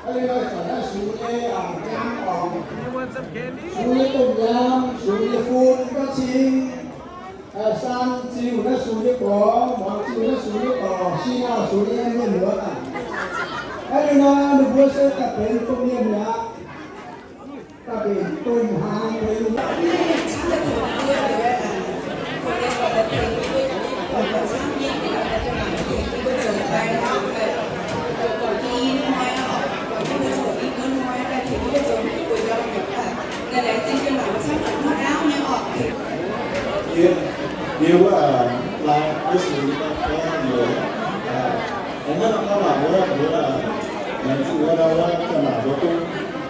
Aa, liuz nor zanc naaiv sux nyei, aa, nyaam orqc, sux nyei domh nyaam, sux nyei fun, gorngv cing, aa, saan ziux naaiv sux nyei gorx, muangx ziux naaiv sux nyei dorc, si naaiv sux nyei mienh muoz aac. Aa, liuz nor ninh mbuo se daaih benx domh mienh mi'aqv. Daaih benx domh hnaangx benx Yie, yie wuov, aa, lai Yesu nyei gong, aa, aengx hnangv nor hnangv maac wuov, wuov, aa, laengz zingh wuov, wuov, wuov, maac mbuo gong,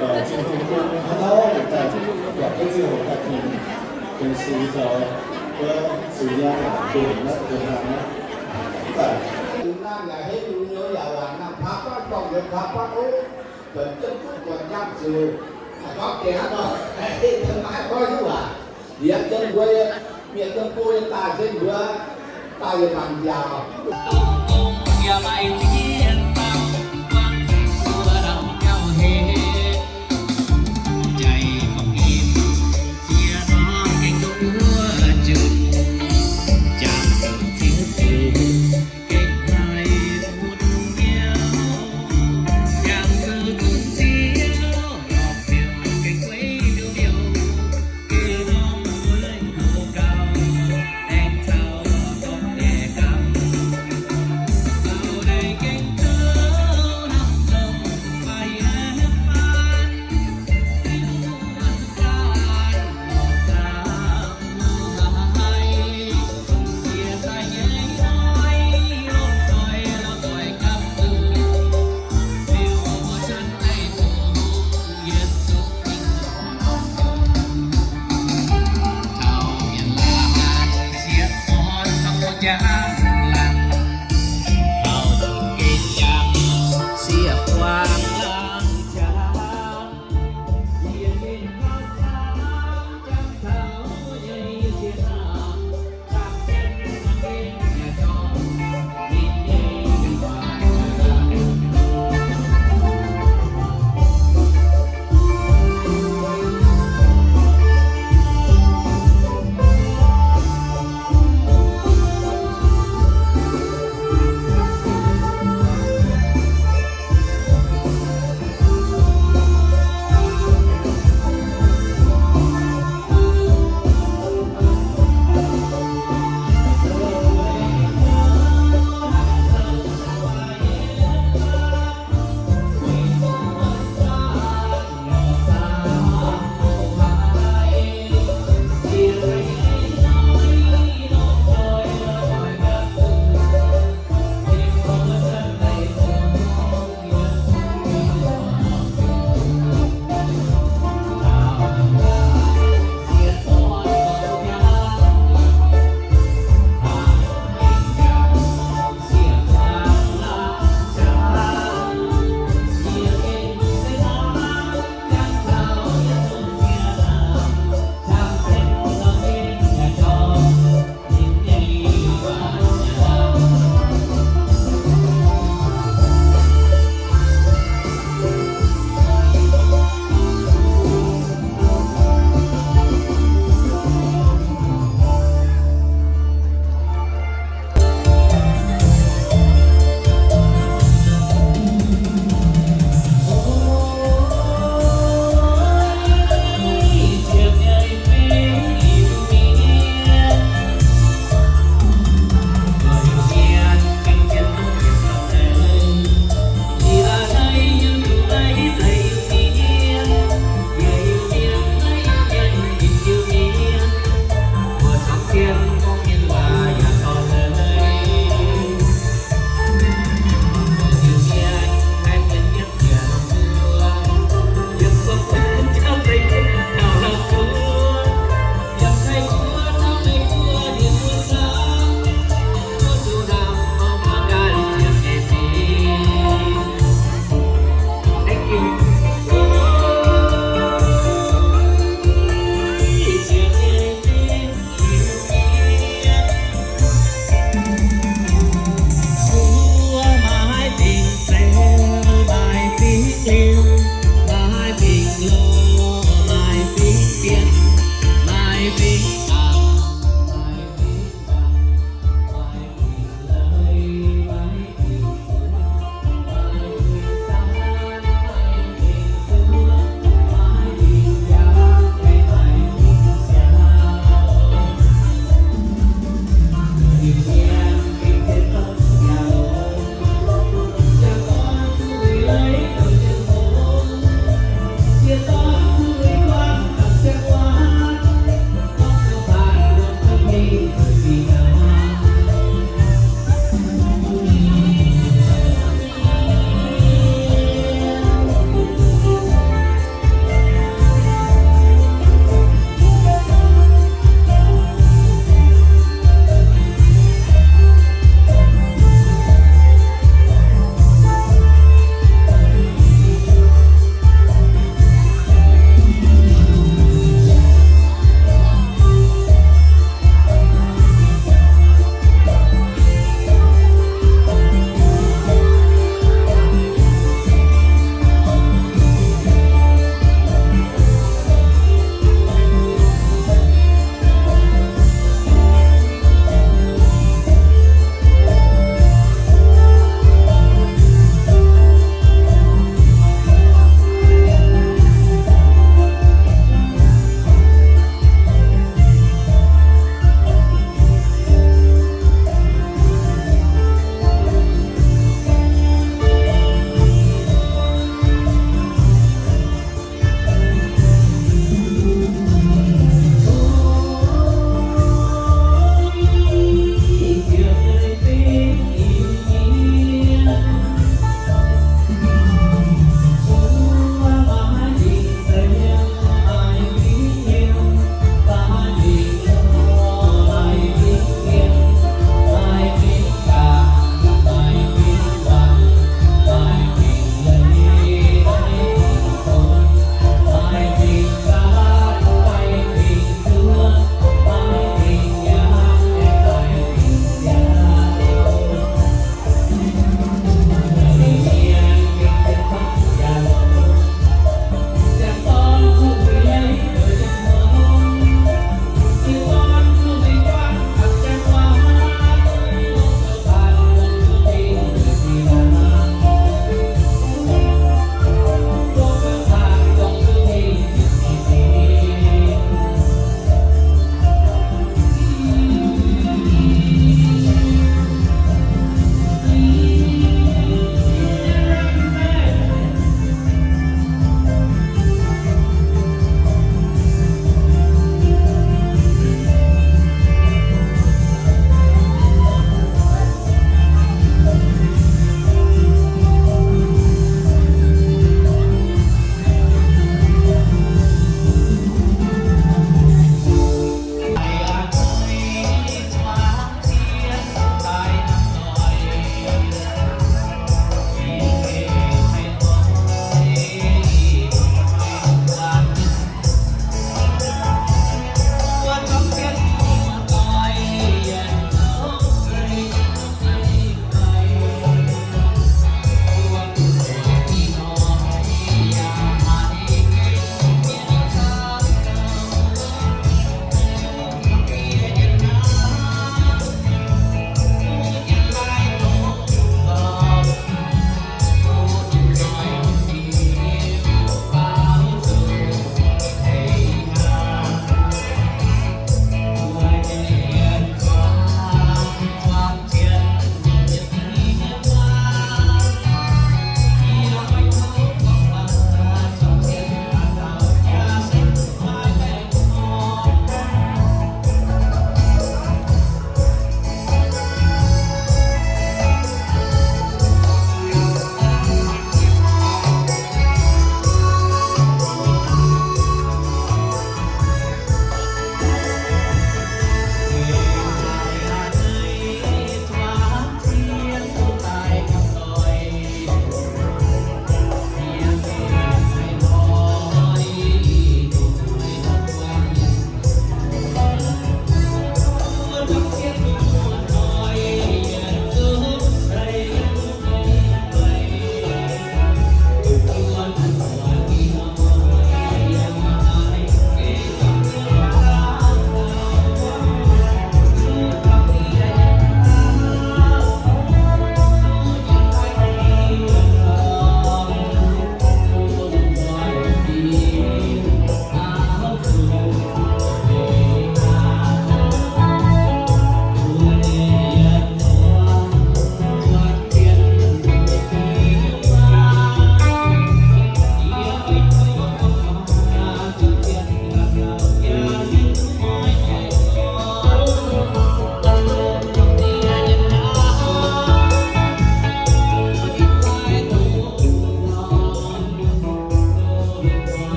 aa, Tin-Hungh gong hnangv nor daaih buatc wuov ziangh hoc daaih tengx, tengx sux taux wuov sux nyaanh benx naaiv benx hnaangx naaiv. Mv baac naaiv yaac henv yungz nyouz yaac laangc naaiv paav guaatv dorngh nyouz paav guaatv ov, buatc jienv duqv buatc nyaanh ziouc gorngv deix hnangv nor, maiv gorngv hiuv waac. Liemh jienv mbuo mienh domh go yiem daaih se mbuo daaih yiem mangc nziaauc.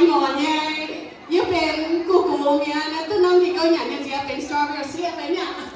Mienh nyei, yie benx gu'nguaaz mi'aqv, naaiv duqv norm ninh gouv nyanc nyei nziex benx strawberry sieqv fai mi'aqv.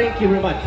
Thank you very much.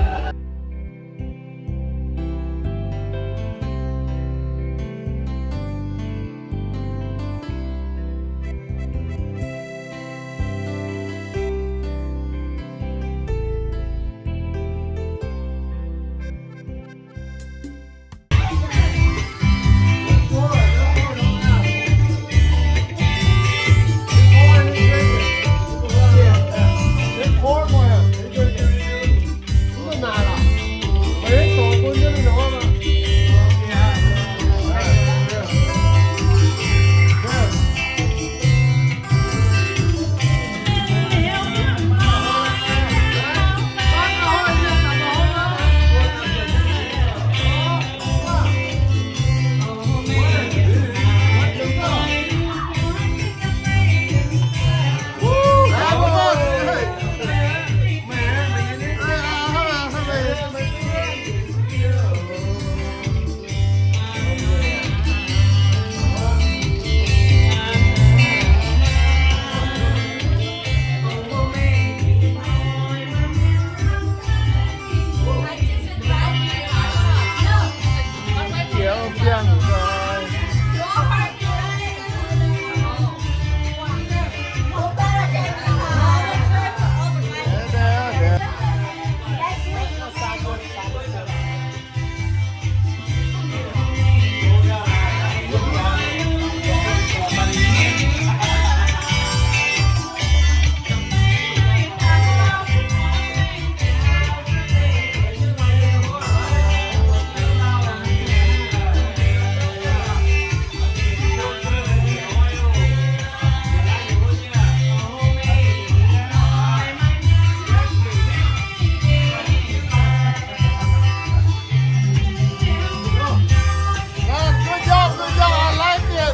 Good job, good job. I like it.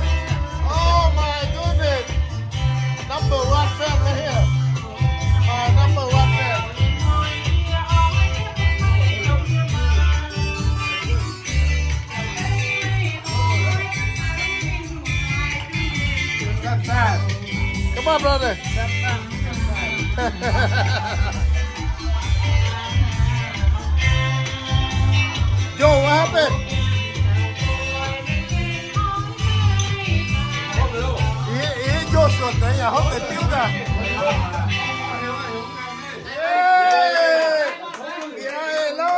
Oh my goodness. Number one fan right here. My number one fan. Come on, brother. Yo, what happened? Ih, ih, yo, suonc deix yaac hopv deix diuv daaih. Hey! Yeah, hello!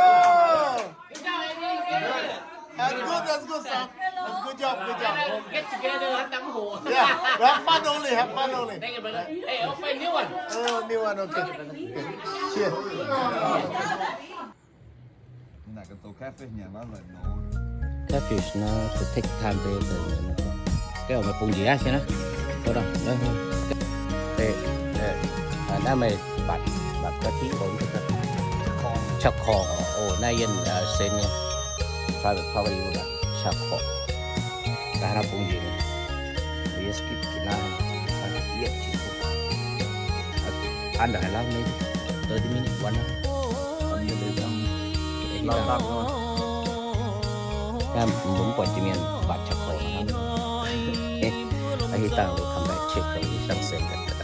That's good, that's good, Sam. That's good job, good job. Get together, have some more. Yeah, have fun only, have fun only. Thank you, brother. Hey, open new one. Oh, new one, okay. Okay. Cheers. Catfish nó to take time to, to, cái mà bung gì á xem nó. Hold on. Ê, ê, ơ, naaiv meih bạt, bạt có tí ổn được không? Chao khổ, ồ, naaiv yên, ờ, sến nhé. Private property của bạn. Chao khổ. Cái nó cũng gì nè. We just keep cái này. Yep, chỉ có. Ăn được hai lăm, maybe thirty minutes, one hour. Không biết được không? Lo lắng thôi. Naaiv mbuo mv buatc jiex mienh baac qaqv korc hnangv. Ih, ih dangh mbuo come back check dongh ih dangh seng gaax.